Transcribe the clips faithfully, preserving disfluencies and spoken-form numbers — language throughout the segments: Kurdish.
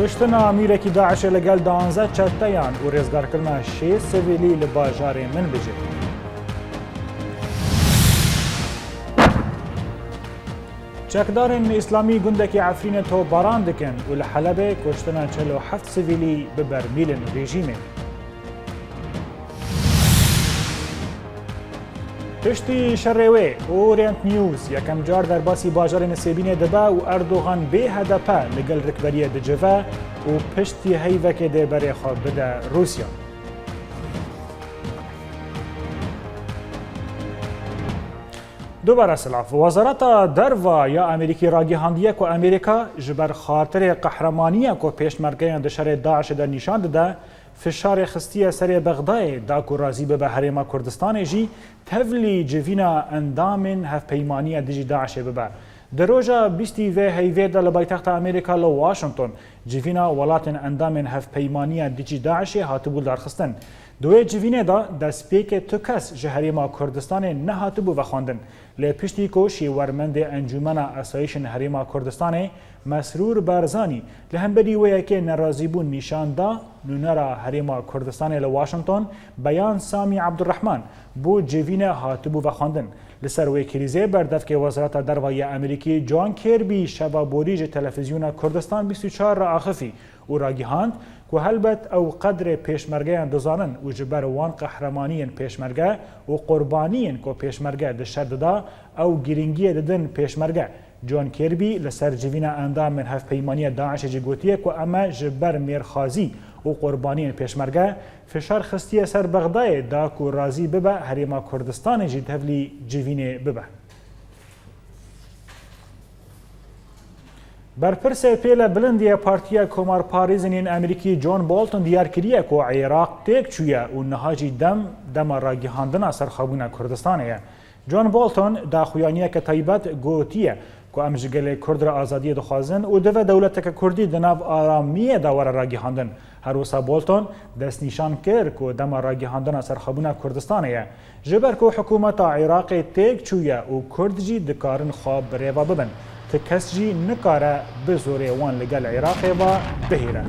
Kuştina amîrekî DAIŞê li gel duwazdeh çeteyan û rêzgarkirina şêst sivîlî li bajarê Minbicê. Çekdarên Îslamî gundekî Efrînê topbaran dikin û li Helebê kuştina çil û heft sivîlî bi bermîlên rejîmê. Piştî şerê wê, Orient News yekem car derbasî bajarê Nisêbînê dibe û Erdogan bê H D P li gel rikberiyê dicive û piştî heyvekê dê berê xwe bide Rûsya. Dubare silav. Wezareta Derva ya Amerîkî ragihandiye ku Amerîka ji ber xatirê qehremaniya ku pêşmergeyan di şerê DAIŞê de nîşan dide, fişarê xistiye serê Bexdayê da ku razî bibe Herêma Kurdistanê jî tevlî civîna endamên hevpeymaniya dijî DAIŞê bibe. Di roja bîstî vê heyvê de li paytexta Amerîka li Washington civîna welatên endamên hevpeymaniya dijî DAIŞê hatibû darxistin. Di wê civînê de destpêkê tu kes ji Herêma Kurdistanê nehatibû vexwendin. Lê piştî ku şêwermendê Encûmena Asayîşên Herêma Kurdistanê Mesrûr Barzanî li hemberî wê yekê nerazîbûn nîşan da, nûnera Herêma Kurdistanê li Washington Beyan Samî Abdurrahman bo civîne hatibû vexwendin. Li ser wê krîzê berdevkê Wezareta Derva ya Amerîkî John Kirby şeva borî ji televîzyona Kurdistan bîst û çar re axifî û ragihand ku helbet ew qedrê pêşmergeyan dizanin û ji ber wan qehremaniyên pêşmerge û qurbaniyên ku pêşmerge di şer dida ew girîngiyê didin pêşmerge. John Kirby li ser civîna endamên hevpeymaniya DAIŞê jî gotiye ku em e ji ber mêrxazî û qurbaniyên pêşmerge fişar xistiye ser Bexdayê da ku razî bibe Herêma Kurdistanê jî tevlî civînê bibe. Berpirsê pêle bilind ya Partiya Komarparêzên yên Amerîkî John Bolton diyar kiriye ku Iraq têk çûye û niha jî dem dema ragihandina serxwebûna Kurdistanê ye. John Bolton daxuyaniyeke taybet gotiye ku em ji gelê Kurd re azadiyê dixwazin û divê dewleteke Kurdî di nav aramiyê de were ragihandin. Her wisa Bolton destnîşan kir ku dema ragihandina serxwebûna Kurdistanê ye. Ji ber ku hikûmeta Iraqê têk çûye û Kurd jî dikarin xwe birêve bibin. Ti kes jî nikare bi zorê wan li gel Iraqê ve bihêle.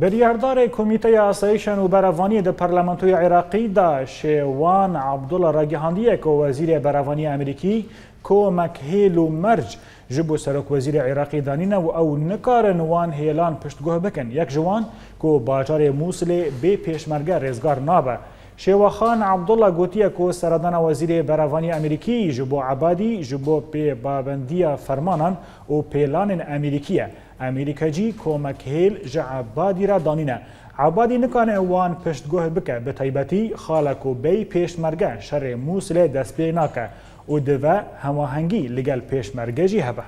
Biryardarê Komîteya Asayîşan û Berevaniyê di Parlamentoya Iraqî de Şêwan Abdullah ragihandiye ku Wezîrê Berevaniyê Amerîkî komek hêl û merc ji bo Serokwezîrê Iraqî danîne û ew nikarin wan hêlan piştguh bikin. Yek ji wan ku bajarê Mûsilê bê pêşmerge rêzgar nabe. Şêwaxan Abdullah gotiye ku seredana Wezîrê Berevaniyê Amerîkî ji bo Ebadî ji bo pêbabendiya fermanan û pêlanên Amerîkî ye. Amerîka jî komek hêl ji Ebadî re danîne. Ebadî nikane wan piştguh bike, bi taybetî xala ku bey pêşmerge şerê Mûsilê dest pê nake û divê hemahengî li gel pêşmerge jî hebe.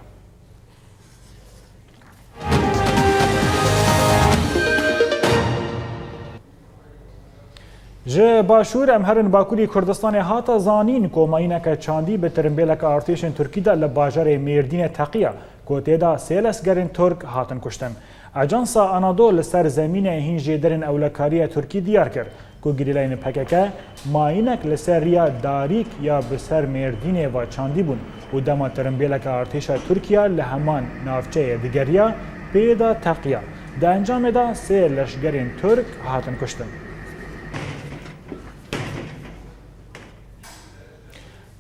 Ji Başûr em herin Bakurî Kurdistanê hate zanîn ku mayîneke çandî bi tirimbêleke artêşên Tirkî de li bajarê Mêrdînê teqiya ku tê de sê lezgerên Tirk hatin kuştin. Ajansa Anadol li ser zemînê hîn jêderên ewlekariya Tirkî diyar kir ku gerîlayên P K K mayînek li ser riya Darîk ya bi ser Mêrdînê ve çandî bûn û dema tirimbêleke artêşa Tirkiye li heman navçeyê digeriya pê de teqiya. Di encamê de sê leşgerên Tirk hatin kuştin.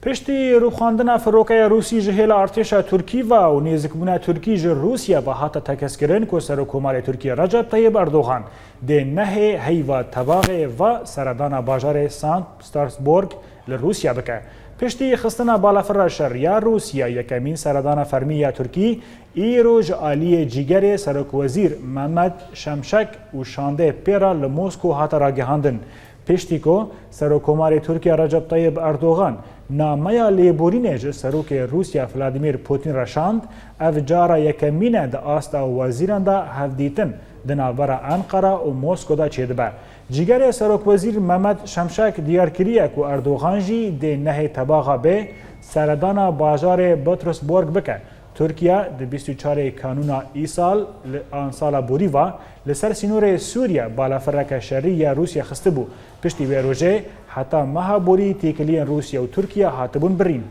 Piştî rûxandina firokeya Rûsî ji hêla artêşa Tirkî ve û nêzikbûna Tirkî ji Rûsya ve hate tekez kirin ku Serokkomarê Tirkî Recep Tayyip Erdogan dê nehê heyva Tebaxê ve seredana bajarê Sankt Petersburg li Rûsya bike. Piştî xistina balafira şer ya Rûsya yekemîn seredana fermî ya Tirkî îro ji aliyê cîgerê Serokwezîr Mehmet Şimşek û şandê pê re li Mosko hate ragihandin. Piştî ku Serokkomarê Tirkiye Recep Tayyip Erdogan nameya lêborînê ji Serokê Rûsya Vladimir Putin re şand, ev cara yekemîn e di asta wezîran de hevdîtin di navbera Enqera û Mosko de çêdibe. Cîgerê Serokwezîr Mehmet Şimşek diyar kiriye ku Erdogan jî dê nehê Tebaxa bê seredana bajarê Petersburg bike. Tirkiye di bîst û çarê Kanûna îsal li an sala borî ve li ser sînorê Sûriye balafireke şerî ya Rûsya xistibû. Piştî wê rojê heta meha borî têkiliyên Rûsya û Tirkiye hatibûn birîn.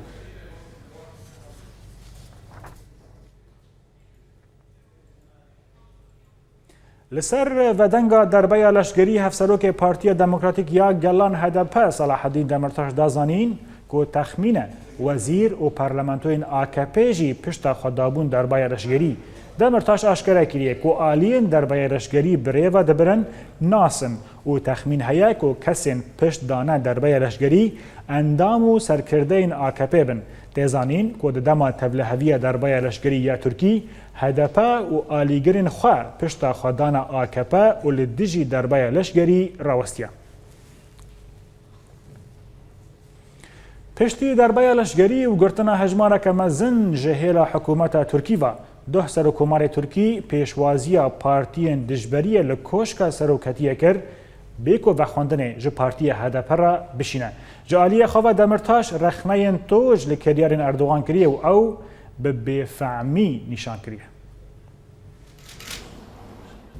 Li ser vedenga derbeya leşkerî, Hevserokê Partiya Demokratîk ya Gelan H D P Selahaddîn Demirtaş da zanîn ku texmînen wezîr û parlamentoyên A K P jî pişta xwe dabûn derbeya leşkerî. Demirtaş aşkere kiriye ku aliyên derbeya leşkerî bi rê ve dibirin nas in û texmîn heye ku kesên pişt dane derbeya leşkerî endam û serkirdeyên A K P bin. Tê zanîn ku di dema tevliheviya derbeya leşkerî ya Tirkî, H D P û alîgirên xwe pişta xwe dana A K P û li dijî derbeya leşkerî rawestiye. Piştî derbeya leşkerî û girtina hejmareke mezin ji hêla hikûmeta Tirkî ve, duh serokkomarê Tirkî pêşwaziya partiyên dijberiyê li Koşka Serokatiyê kir, bê ku vexwendinê ji partiya H D P re bişîne. Ji aliyê xwe ve Demirtaş rexneyên toj li kiryarên Erdogan kiriye û ew bi bêfehmî nîşan kiriye.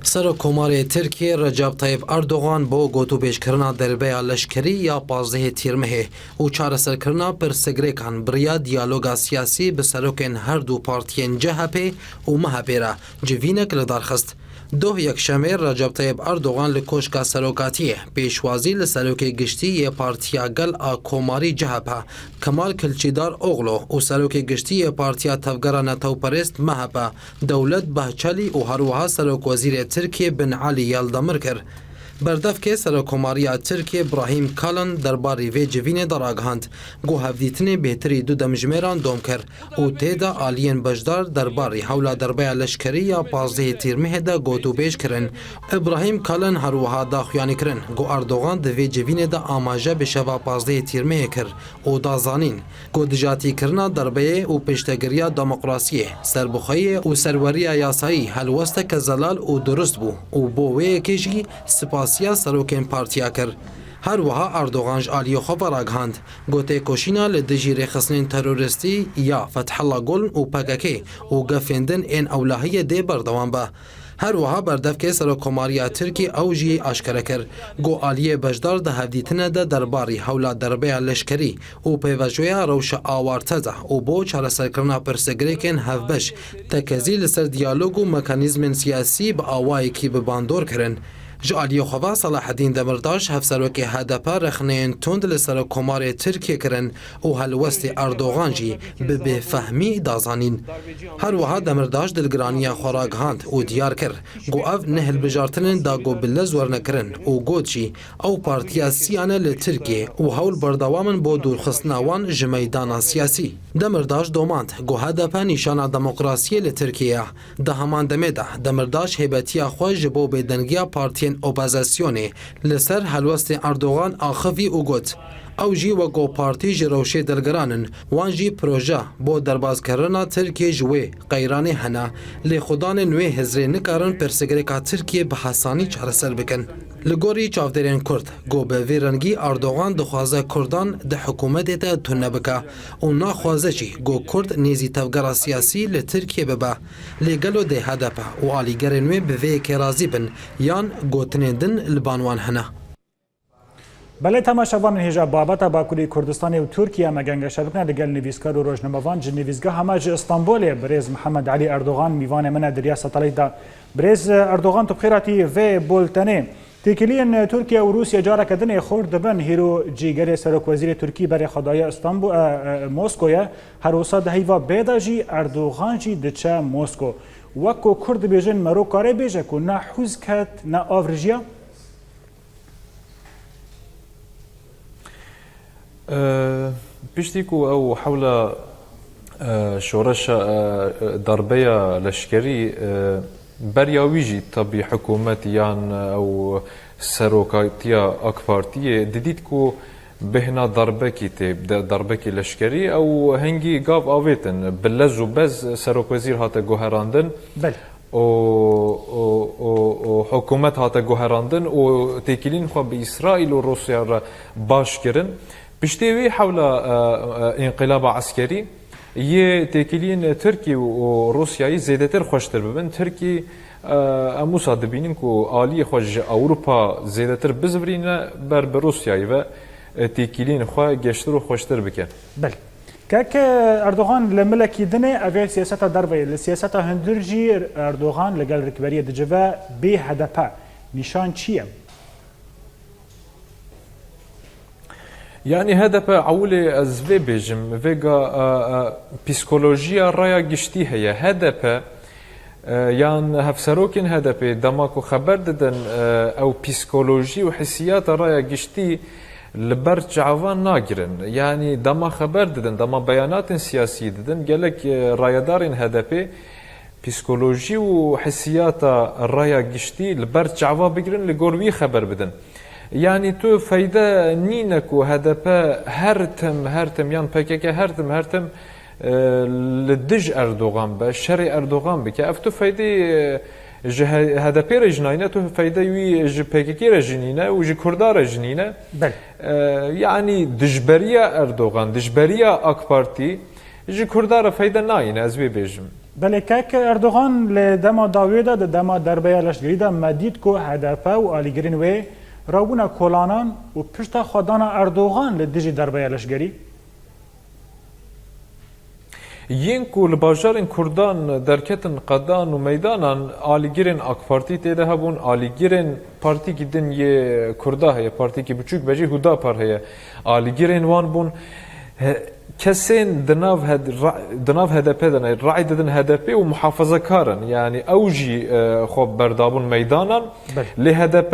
Serokkomarê Tirkiyê Recep Tayyip Erdogan bo gotûbêjkirina derbeya leşkerî ya pazdehê Tîrmehê û çareserkirina pirsgirêkan bi riya diyaloga siyasî bi serokên her du partiyên C H P û M H P re civînek li dar xist. Doh yekşemê Recep Tayyip Erdogan li Koşka Serokatiyê pêşwazî li Serokê Giştî yê Partiya Gel a Komarî C H P, Kemal Kiliçdaroglu û Serokê Giştî yê Partiya Tevgera Netewperêst M H P, Dewlet Bahçelî û herwiha Serokwezîrê Tirkiyê Bin Elî Yeldemir kir. Berdevkê Serokkomariya Tirkiyê Brahîm Kalin derbarî vê civînê de ragihand ku hevdîtinê bêtirî du demjimêran dom kir û tê de aliyên beşdar derbarî hewla derbeya leşkerî ya pazdehê Tîrmehê de gotûbêj kirin. Îbrahîm Kalin herwiha da xuyanîkirin ku Erdogan di vê civînê de amaje bi şeva pazdehê Tîrmehê kir û da zanîn ku dijatîkirina derbeyê û pêştegiriya demokrasiyê, serbixweyê û serweriya yasayî helwesteke zelal û durust bû û bo wê yekê jî spasiya serokên partiya kir. Her wiha Erdogan ji aliyê xwe ve ragihand ku têkoşîna li dijî rêxistinên terorîstî ya Fethullah Gulen û P K K û gefên din ên ewlehiyê dê berdewam be. Her wiha berdevkê Serokkomariya Tirkî ew jî aşkere kir ku aliyê beşdar di hevdîtine de derbarî hewla derbeya leşkerî û pêvajoya rewşa awarte de û bo çareserkirina pirsgirêkên hevbeş tekezî li ser diyalog û mekanîzmên siyasî bi awayekî bi bandor kirin. Ji aliyê xwe ve Selahaddîn Demirtaş, hevserokê H D P, rexneyên tund li Serokkomarê Tirkiyê kirin û helwestê Erdogan jî bi bêfehmî da zanîn. Her wiha Demirtaş dilgiraniya xwe ragihand û diyar kir ku ev ne hilbijartin in da ku bi lez werne kirin û got jî, ew partiya siyan e li Tirkiyê û hewl berdewam in bo dûrxistina wan ji meydana siyasî. Demirtaş domand ku H D P nîşana demokrasiyê li Tirkiyê ye. Di heman demê de Demirtaş hêbetiya xwe ji bo bêdengiya partiyên opozisyonê li ser helwestê Erdogan axivî û got, ew jî weko partî ji rewşê dilgiran in, wan jî proje bo derbazkirina Tirkiyê ji wê qeyranê hene, lê xudanên wê hizrê nikarin pirsgirêka Tirkiyê bi hesanî çareser bikin. Li gorî çavdêrên Kurd, ku bi vî rengî Erdogan dixwaze Kurdan di hikûmetê de tune bike û naxwaze jî ku Kurd nêzî tevgera siyasî li Tirkiyê bibe. Lê gelo dê H D P û alîgerên wê bi vê yekê razî bin yan gotinên din li ban wan hene? Belê, temaşevanên hêja, babeta Bakurê Kurdistanê û Tirkiye me gengeşe bikine digel nivîskar û rojnamevan ji nivîsgeha me ji Stenbolê, birêz Mihemed Elî Erdogan, mîvanê min e di riya satelît de. Birêz Erdogan, tu bi xêr hatî vê bultenê. Têkiliyên Tirkiye û Rûsya careke din ê xurt dibin. Hîro cîgerê serokwezîrê Tirkî berê xwe daye Stenbul, e, e, Moskoyê. Her wisa di heyva bê de jî Erdogan jî diçe Mosko. Wek ku Kurd dibêjin, mero kare bêje ku ne hûz ket, ne av rijiya? E, piştî ku ew hewla, e, şoreşa, e, darbeya leşkerî, e, beriya wî jî tabî hikûmet yan ew serokatiya AK Partiyê didît ku bêhna darbekî tê, de-, darbekî leşkerî, ew hingî gav avêtin. Bi lez û bez serokwezîr hate guherandin. Belê. û, û, û, û hikûmet hate guherandin û têkilîn xwe bi Îsraîl û Rûsya re baş kirin. Piştê wî hewla, e, e, înqilaba eskerî, Yê têkiliyên Tirkî û Rûsyayî zêdetir xweştir bibin. Tirkî, e, em wisa dibînin ku aliyê xwe ji Ewropa zêdetir bizivirîne ber bi Rûsyayî ve, e, têkiliyên xwe geştir û xweştir bike. Belê. Kek Erdogan li milekî din e, ev ê siyaseta derve ye. Li siyaseta hundir jî Erdogan li gel rikberiyê dicive bê H D P. Nîşan çi ye? Yanî H D P ewilê ez vê bêjim, vêga, e, e, psîkolojiya raya giştî heye. H D P, e, yan hevserokên H D P dema ku xeber didin, e, ew psîkolojî û hissiyata raya giştî li ber çavan nagirin. Yanî dema xeber didin, dema beyanatên siyasî didin, gelek, e, rayedarên H D P psîkolojî û hissiyata raya giştî li ber çava bigirin, li gor wî xeber bidin. Yanî tu feyde nîne ku H D P her tim, her tim yan P K K her tim, her tim, e, li dij Erdogan be, şerê Erdogan bike. Ev tu feydê, e, ji H-, H D P re jî nayne, tu feyde wî ji P K K re jî nîne û ji Kurda re jî nîne. Belê. E, yanî dijberiya Erdogan, dijberiya AK Partî ji Kurda re feyde nayne, ez wê bêjim. Belê kek Erdogan li dema dawiyê de, di dema derbeya leşgerî de me dît ku H D P û alîgirên wê rabûne kolanan û pişta xwe dana Erdogan li dijî derbeya leşgerî. Yên ku li bajarên Kurdan derketin qedan û meydanan, alîgirên AK Partî tê de hebûn, alîgirên partîkî din yê Kurda heye, partîkî biçûk be jî Hudapar heye. Alîgirên wan bûn. He, kesên di nav hed-, ra-, di nav H D P de ne, ray didin H D P û muhafazakar in. Yanî ew jî, e, xwe berdabûn meydanan. Belê. Lê H D P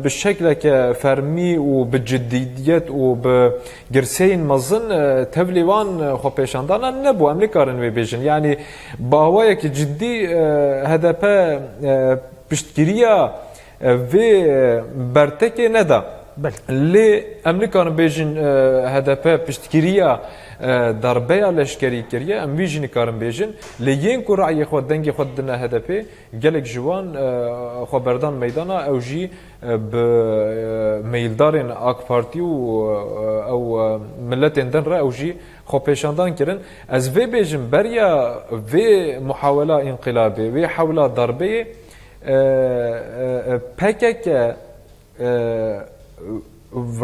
bi şekleke fermî û bi ciddiyet û bi girseyên mezin, e, tevlî wan, e, xwepêşandana nebû. Em nikarin wê bêjin. Yanî bi awayekî ciddî, e, H D P, e, piştgiriya, e, vê, e, bertekê neda. Belê. Lê em nikarin bêjin, e, H D P piştgiriya, e, darbeya leşkerî kiriye. Em wî jî nikarin bêjin. Lê yên ku rayê xwe, dengê xwe didine H D P, gelek ji wan, e, xwe berdan meydana, ew jî, e, bi, e, meyildarên AK Partî û, e, ew, e, miletên din re ew jî xwe pêşandan kirin. Ez vê bêjim, beriya vê muhawela înqilabê, vê hewla darbeyê, e, e, e, P K K, e,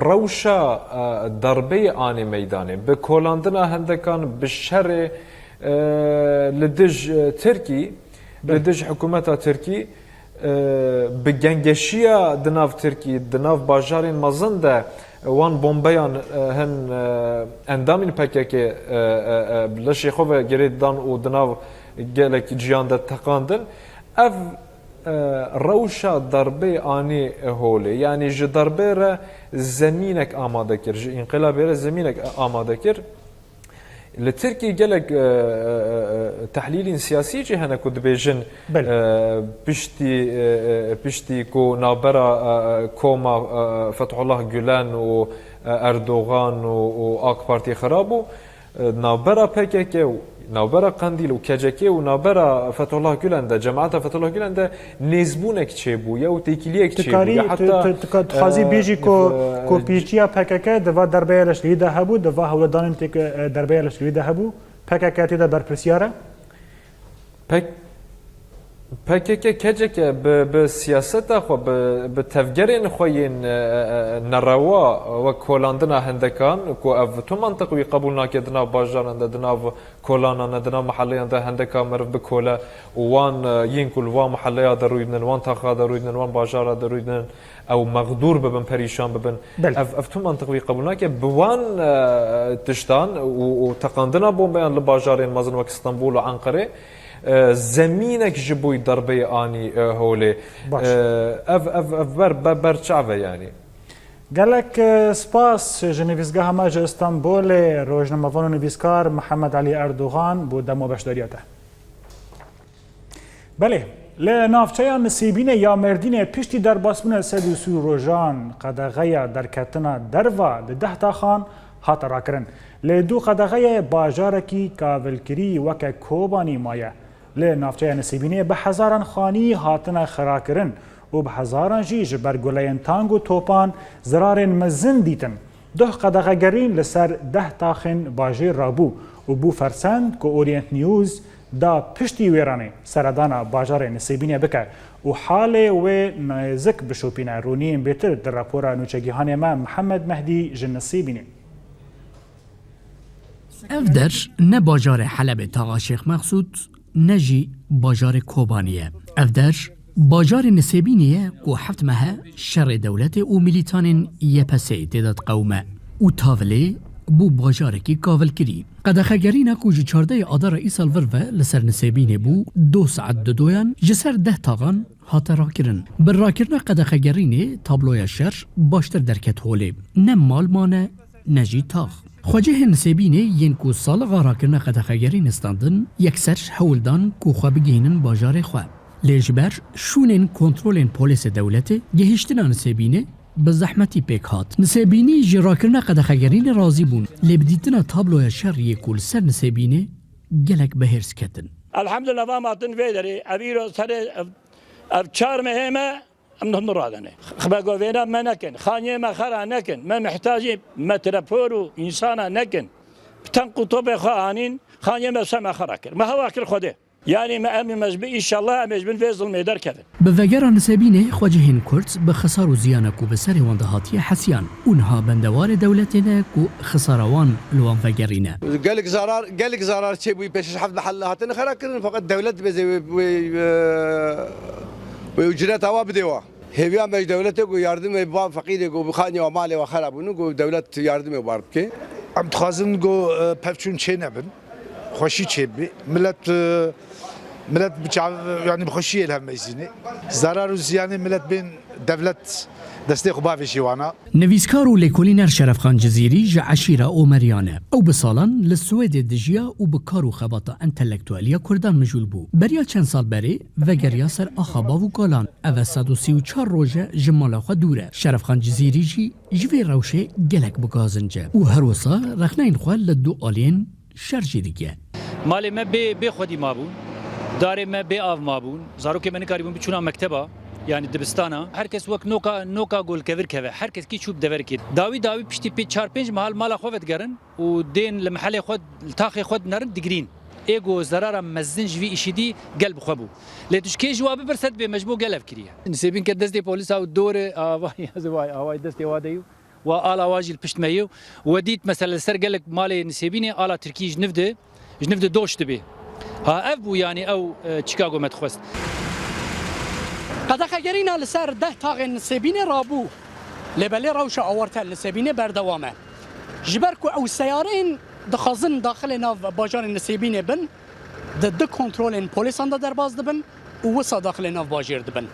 rewşa, e, darbeyê anî meydanê. Bi kolandina hendekan, bi şerê, e, li dij, e, Tirkî, li Belê. dij hikûmeta Tirkî, e, bi gengeşiya di nav Tirkî, di nav bajarên mezin de wan bombeyan, e, hin, e, endamên P K K, e, e, e, bi leşê xwe ve girê dan û di nav gelek ciyan de teqandin. Ev e, rewşa darbeyê anî holê. Yanî ji darbeyê re zemînek amade kir, ji înqilabê re zemînek amade kir. Li Tirkiyê gelek, e, e, e, tehlîlên siyasî jî hene ku dibêjin, Belê. e, piştî, e, e, piştî ku navbera, e, e, koma, e, Fethullah Gulen û, e, Erdogan û, û AK Partî xirab bû, Navbera P K K û navbera Qendîl û K C K û navbera Fethullah Gulen de, cemaeta Fethullah Gulen de nêzbûnek çêbûye û têkiliyek çêbûye. Heta, tu, tu, tu, tu dixwazî e, bêjî ku, e, ku pîçiya P K K di va derbeya leşkerî de hebû, di va hewldanên têk, e, derbeya leşkerî de hebû, P K K tê de berpirsiyar e? P-, P K K, K C K bi, bi siyaseta xwe, bi, bi tevgerên xwe yên, e, e, e, nerewa, wek kolandina hendekan, ku ev tu mantiq wî qebûl nake di nav bajaran de, di nav kolanan de, di nav meheleyan de hendeka meriv bikole û wan, e, yên ku li wan meheleya de rûy didin, wan taxa de rûy didin, wan bajara de rûy didin, ew mexdûr bibin, perîşan bibin. Belê. Ev, ev tu mantiq wî qebûl nake. Bi wan, e, tiştan û, û teqandina bombeyan li bajarên mezin wek Stenbol û Enqerê, e, zemînek ji bo darbeyê anî, e, holê. Baş. E, ev, ev, ev ber, ber, ber çav e yanî. Gelek, e, spas ji nivîsgeha me ji Stenbolê, rojnamevan û nivîskar Mihemed Elî Erdogan bo dema beşdariya te. Belê, li navçeya Nisêbînê ya Mêrdînê piştî derbasbûna sed û sî rojan qedexeya derketina derva di deh taxan hate rakirin. Lê du qedexeyê bajarekî kavilkirî weke Kobanî maye. Li navçeya Nisêbînê bi hezaran xanî hatine xirakirin û bi hezaran jî ji ber guleyên tank û topan zirarên mezin dîtin. Duh qedexegerîn li ser deh taxên bajêr rabû û bû fersend ku Orient News da piştî wêranê seredana bajarê Nisêbînê bike û halê wê nêzik bişopîne. Rûniyên bêtir di rapora nûçegîhanê me Mihemed Mehdî ji Nisêbînê. Ev der ne bajarê Helebê Taxa Şêx Mexsûd, ne jî bajarê Kobanî ye. Ev der bajarê Nisêbînê ye ku heft meh e şerê dewletê û milîtanên Y P S'ê tê de diqewime û tavilê bû bajarekî kavilkirî. Qedexegerîna ku ji çardehê Adara îsal vir ve li ser Nisêbînê bû, do saet didoyan ji ser deh taxan hate rakirin. Bi rakirina qedexegerînê tabloya şer baştir derket holê. Ne mal mane, ne jî tax. Xwecihên Nisêbînê yên ku salixa rakirina qedexegerînê standin, yekser hewl dan ku xwe bigihînin bajarê xwe. Lê ji ber şûnên kontrolên polêsê dewletê, gihîştina Nisêbînê bi zehmetî pêk hat. Nisêbînî ji rakirina qedexegerînê razî bûn, lê bi dîtina tabloya şer yê ku li ser Nisêbînê gelek bi hêrs ketin. Elhamdulillah, vam hatin vê derê. Ev îro serê ev, ev çar mehê me em hûn radene. Xbegovêna me nekin. Xaniyê me xera nekin. Me mihtacî metrepol û însana nekin. Bi tenq û topê xwe anîn, xaniyê me ser me xera kir. Me hewa kir Xwedê. Yanî me em ê mecbûr, înşallah em ê ji bin vê zilmê derkevin. Bi vegera Nisêbînê xwecihên Kurd bi xisar û ziyana ku bi serê wan de hatiye hesiyan û niha bendewarê dewletê ne ku xisara wan li wan vegerîne. Gelek zarar, gelek zarar çêbûyî, pêş heft mehelle hatine xera kirin, feqet dewlet dibêje wê, wê, wê, wê ucreta wa bidê wa. Hêviya me ji dewletê ku yardimê ba feqîrê ku bi xanî wa malê wa xera bûn ku dewlet yardimê bar bike. Em dixwazin ku, e, pevçûn çê nebin. Xweşî çêbî. Milet, e, milet bi çav, yanî bi xweşiyê li hev meyzînê. Zarar û ziyanê milet bên dewlet destê xwe bavêjî wana. Nivîskar û lêkolîner Şerefxan Cizîrî ji eşîra Omeriyan e. Ew bi salan li Swêdê dijiya û bi kar û xebata entelektueliya Kurdan mijûl bû. Beriya çend sal berê vegeriya ser axa bav û kalan. Ev e sed û sî û çar roj e ji mala xwe dûr e. Şerefxan Cizîrî jî ji vê rewşê gelek bi gazinc e û her wisa rexneyên xwe li du aliyên şer jî dike. Malê me bê bê xwedî mabûn. Darê me bê av mabûn. Zarokê me nikarîbûn biçûna mekteba, yanî dibistana. Her kes wek noka noka golkevir keve. Her kes kî çû bi deverkê. Dawî dawî piştî pê çar pênc mehal mala xwe vedigerin û dên li mehelê xwe, li taxê xwe dinerin, digirîn. Ê ku zerara mezin ji vî îşî dî gel bi xwe bû. Lê tu ji kê ji wa bipirse dibê me ji bo gel ev kiriye. Nisêbîn ke destê polîsa û dorê avayî ez vay avayî destê wa de yû. Wa ala wa jî li pişt me yû. We dît mesela li ser gelek malê Nisêbînê ala tirkî ji niv de, ji niv de doş dibê. Ha ev bû yanî ew e, çîka ku me dixwest. Qedexegerîna li ser deh taxên Nisêbînê rabû. Lê belê rewşa awarte li Nisêbînê berdewam e. Ji ber ku ew seyareyên dixwazin daxilê nav bajarê Nisêbînê bin, di du kontrolên polîsan de derbas dibin û wisa daxilê nav bajêr dibin.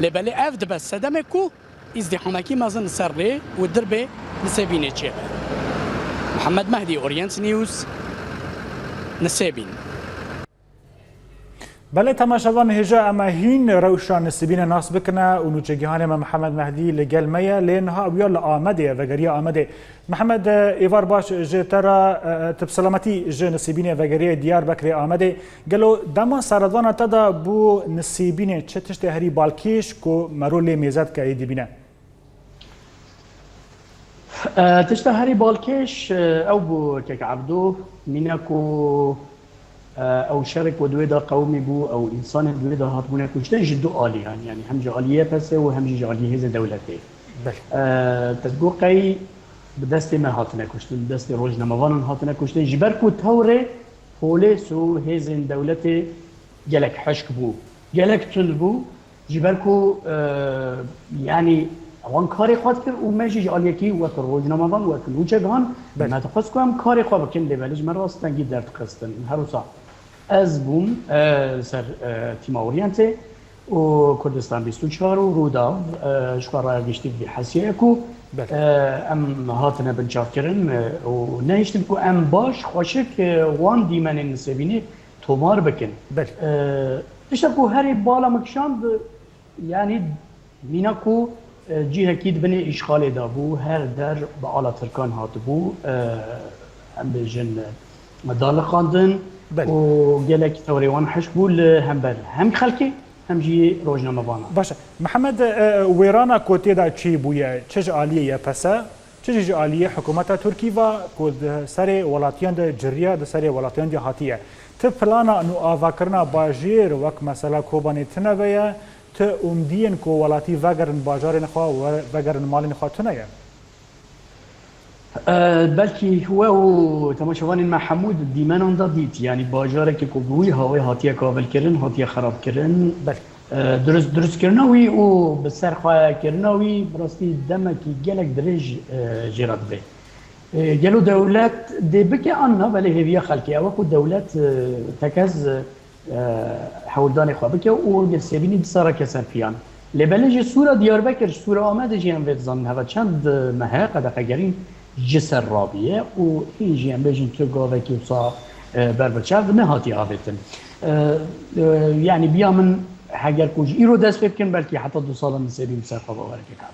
Lê belê ev dibe sedemek ku îzdîhamekî mezin li ser rê û dirbê Nisêbînê çêbe. Mihemed Mehdî, Orient News, Nisêbîn. Belê temaşevan, hêja em e hîn rewşa Nisêbînê nas bikine û nûçegihanê me Mihemed Mehdî li gel me ye, lê niha ew ya li Amedê ye, vegeriya Amedê. Mihemed, êvar baş ji te re, e, e, tu bi selametî ji Nisêbînê vegeriye Diyarbekirê Amedê. Gelo dema seredana te de bû Nisêbînê çi tiştê herî balkêş ku mero lê mêze dike yê dibîne? E, tişta herî balkêş, e, ew bû kek Ebdo, mîna ku, e, ew şerê ku di wê de qewimî bû, ew însanên di wê de hatibûne kuştin ji du aliyan, yanî hem ji aliyê Y P S'ê û hem jî ji aliyê hêzên dewletê. Belê. E, te digot qey bi destê me hatine kuştin, bi destê rojnamevanan hatine kuştin, ji ber ku tewrê polês û hêzên dewletê gelek hişk bû, gelek tund bû, ji ber ku, e, yanî wan karê xwe dikir û me jî ji aliyekî wek rojnamevan, wek nûçegihan, Belê. me dixwest ku em karê xwe bikin, lê belê ji me re stengî derdixistin. Her wisa ez bûm, e, li ser, e, tîma Oriyentê û Kurdistan bîst û çar û Rûdaw, e, ji xwe raya giştî bi vî hesiyê ye ku, Belê. e, em hatine binçavkirin, e, û nehiştin ku em baş, xweşik, e, wan dîmenên Nisêbînê tomar bikin. Belê. E, tişta ku herî bala min kişand, yanî mîna ku, e, cihekî di binê îşxalê de bû, her der bi ala Tirkan hatibû, e, em bêjin, e, daliqandin Belê. û gelek tewrê wan hişk bû li hember hem xelkê hem jî rojnamevana. Baş e. Mihemed, e, wêrana ku tê de çêbûye, çi ji aliyê Y P S, Çi jî ji aliyê hikûmeta Tirkî ve ku di serê welatiyan de ciriya, di serê welatiyan de hatiye. Ti plana nû avakirina bajêr wek mesela Kobanê tune ve ye, ti umdiyên ku welatî vegerin bajarên xwe, we-, vegerin malên xwe tune ye? E, belkî we û temaşevanên me hemû di dîmenan de dît, yanî bajarekê ku bi wî hawê hatiye kavilkirin, hatiye xerabkirin. Belkî. E, dirust, dirustkirina wî û bi ser xwe kirina wî, bi rastî demekî gelek dirêj, e, jê re dibe. E, gelo dewlet dê bike an na, belê hêviya xelkê ew e ku dewlet, e, tekez, e, hewldanê xwe bike û li Sêbînî disa reke ser piyan. Lê belê ji Sûra Diyarbekir, ji Sûra Amedê jî em vê dizanin, heva çend mehe qedexe gerîn ji ser rabiye û hîn jî em bêjin tu gavekî wisa, e, ber bi çav nehatiye avêtin. E, e, yanî biya min heger ku ji îro dest pê bikin, belkî heta du salan li Sêbîn bi ser xwe bawerekê kar.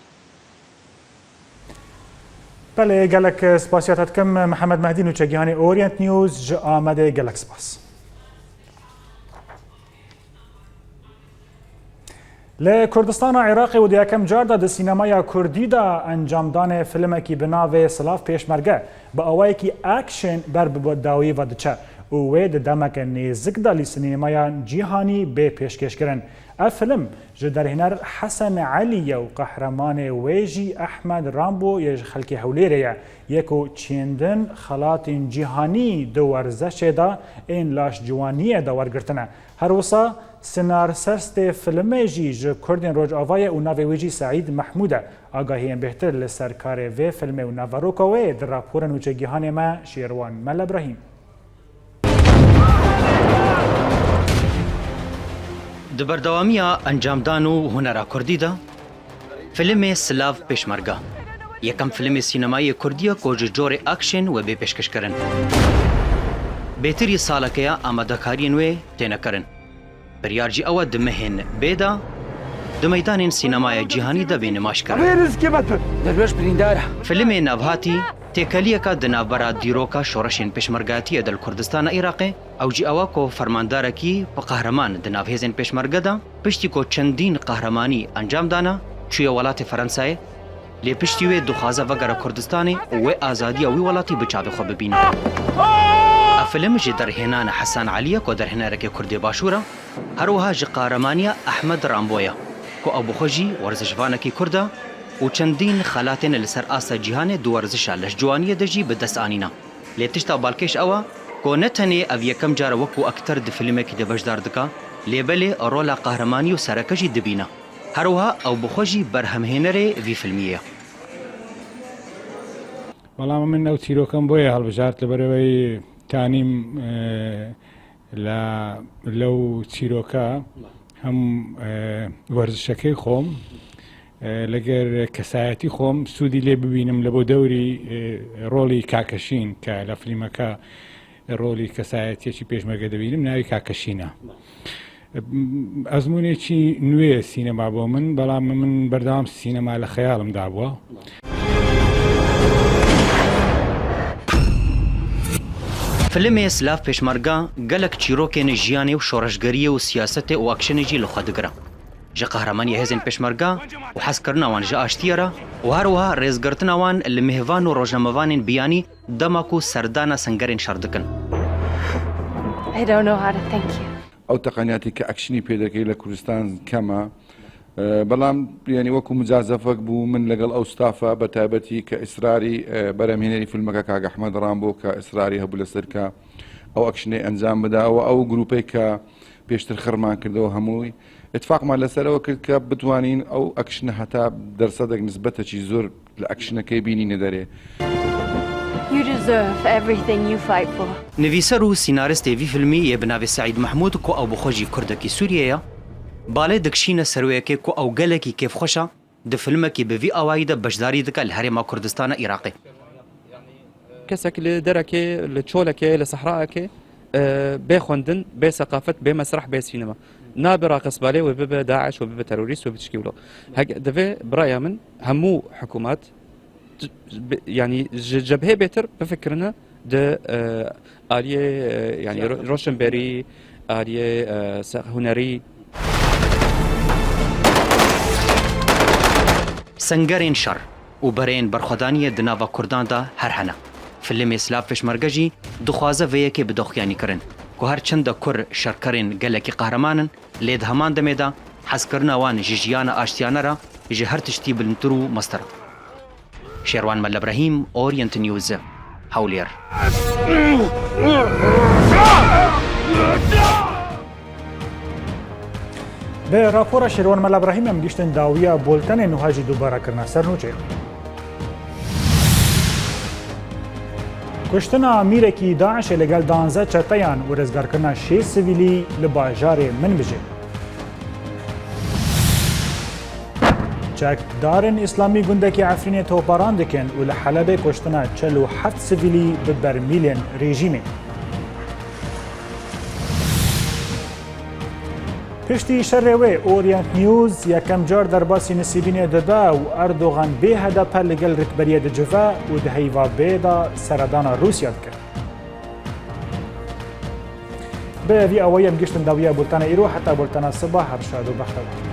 Belê, gelek spasiya te dikim Mihemed Mehdî, nûçegîhanê Orient News ji Amedê, gelek spas. Li Kurdistana Iraqê û di yekem car de di sînemaya kurdî de encamdanê filimekî bi navê Silav Pêşmerge bi awayekî action ber bi dawî ve diçe û wê di demeke nêzik de li sînemaya cîhanî bê pêşkêşkirin. Ev filim ji derhêner Hesen Elî ye û qehremanê wê jî Ehmed Rambo yê ji xelkê Hewlêrê ye, yê ku çêndin xelatên cîhanî di werzeşê de ên laşciwaniyê de wergirtine. Her wisa senaristê filimê jî ji Kurdên Rojava ye û navê wê jî Seîd Mehmûd e. Agahiyên bêhtir li ser karê vê filmê û naveroka wê di rapora nûçegîhanê me Şêrwan Mele Brahîm. Di berdewamiya encamdan û hunera kurdî de, filmê Silav Pêşmerga, yekem filmê sînemayê kurdî ye ku ji corê action we bê pêşkêşkirin. Bêtirî saleke ye amadekariyên wê têne kirin. Biryar jî ew e di mehên bê de di meydanên sînemaya cîhanî de bê nimaj kirin. Rêzikê me tu. Derweş birîndar e. Filimê navhatî têkeliyeke di navbera dîroka şoreşên pêşmergatiyê de li Kurdistana Iraqê, ew jî ew e ku fermandarekî bi qehreman di nav hêzên pêşmerge de, piştî ku çendîn qehremanî encam dana, çûye welatê Ferensayê, lê piştî wê dixwaze vegere Kurdistanê û wê azadiya wî welatî bi çavê xwe bibîne. Ev filim ji derhênana Hesan Elî ye ku derhênerekê Kurdê Başûr e, her wiha ji qahramaniya Ehmed Rambo ye ku ew bi xwe jî werzişvanekî Kurd e û çendîn xelatên li ser asta cîhanê di werzişa leşciwaniyê de jî bi dest anîne. Lê tişta balkêş ew e ku ne tenê ev yekem car e wekû akter di filmekî de beşdar dike, lê belê rola qehremanî û sereke jî dibîne. Her wiha ew bi xwe jî berhemhênerê vî filmî ye. بەڵام من ئەو چیرۆکەم بۆیە هەڵبژارد لەبەرەوەی تانیم لە لەو چیرۆکە هەم وەرزشەکەی خۆم لەگەر کەسایەتی خۆم سوودی لێ ببینم لە بۆ دەوری ڕۆڵی کاکەشین کە لە فلیمەکە ڕۆڵی کەسایەتیەکی پێشمەرگە دەبینم ناوی کاکەشینە. ئەزمونێکی نوێ سینەما بۆ من، بەڵام من بەردەوام سینەما لە خەیاڵمدا بووە. Filmê Silav Pêşmerga gelek çîrokên jiyanê û şoreşgeriyê û siyasetê û akşenê jî li xwe digire. Ji qehremaniya hêzên Pêşmerga û hezkirina wan ji aştiyê re û her wiha rêzgirtina wan li mêvan û rojnamevanên biyanî dema ku serdana sengerên şer dikin. I don't know how to thank you. ئەو تەقەنیاتی کە ئەکشنی پێ دەکەی لە کوردستان کەمە. بەڵام یانی وەکو مجازەفەک بوو من لەگەڵ ئەو ستافە بە تایبەتی کە ئیسراری بەرەمهێنەری فیلمەکە کاک ئەحمەد ڕامبۆ کە ئیسراری هەبوو لەسەر کە ئەو ئەکشنەی ئەنجام بدا و ئەو گروپەی کە پێشتر خڕمان کردەوە هەمووی اتفاقمان لەسەرەوە کرد کە بتوانین ئەو ئەکشنە هەتا دەرسەدەک نسبەتەکی زۆر لە ئەکشنەکەی بینینە دەرێ. You deserve everything you fight for. Nivîser û sînaristê vî filmî yê bi navê Seîd Mehmûd ku ew bi xwe jî kurdekî Sûriyê ye, balê dikişîne ser wê yekê ku ew gelekî kêfxweş e di filmekî bi vî awayî de beşdarî dike li Herêma Kurdistana Iraqê. Kesek li derekê, li çolekê, li sehraekê, e, bê xwendin, bê seqafet, bê mesreh, bê sînema. Nabe raqisbalê wê bibe DAIŞ, wê bibe terorîst, wê bibe tişkî wilo. Hek, divê, bi raya min, hemû hikûmat, t-, bi, yanî ji cebhê bêtir bifikirine di, e, aliyê, e, yanî ro-, roşinberî, aliyê, e, se-, hunerî. Sengerên şer. û bereyên berxwedaniyê di nava Kurdan de her hene. Filimê Silav Pêşmerge jî dixwaze vê yekê bide xuyanîkirin, ku her çend de Kur şerkerên gelekî qehreman in, lê di heman demê de hezkirina wan ji jiyana aştiyane re ji her tiştî bilindtir û mestir e. Şêrwan Melebrehîm, Orient News, Hewlêr. Bi rapora Şêrwan Mela Brahîm em gihiştin dawiya bultenê nuha jî dubare kirina ser nûçê. Kuştina mîrekî DAIŞê li gel danzdeh çeteyan û rizgarkirina şêst sivîlî li bajarê Minbicê. Çekdarên Îslamî gundekî Efrînê toparan dikin û li Helebê kuştina çil û heft sivîlî bi bermîlên rejîmê. Piştî şerê wê, Orient News yekem car derbasî Nisîbînê dibe û Erdogan bê H D P li gel rikberiyê dicive û di heyva bê de seredana Rûsya dike. Bi vî awayî em gihiştin dawiya bultena îro, heta bultena siba her şad û bextewar.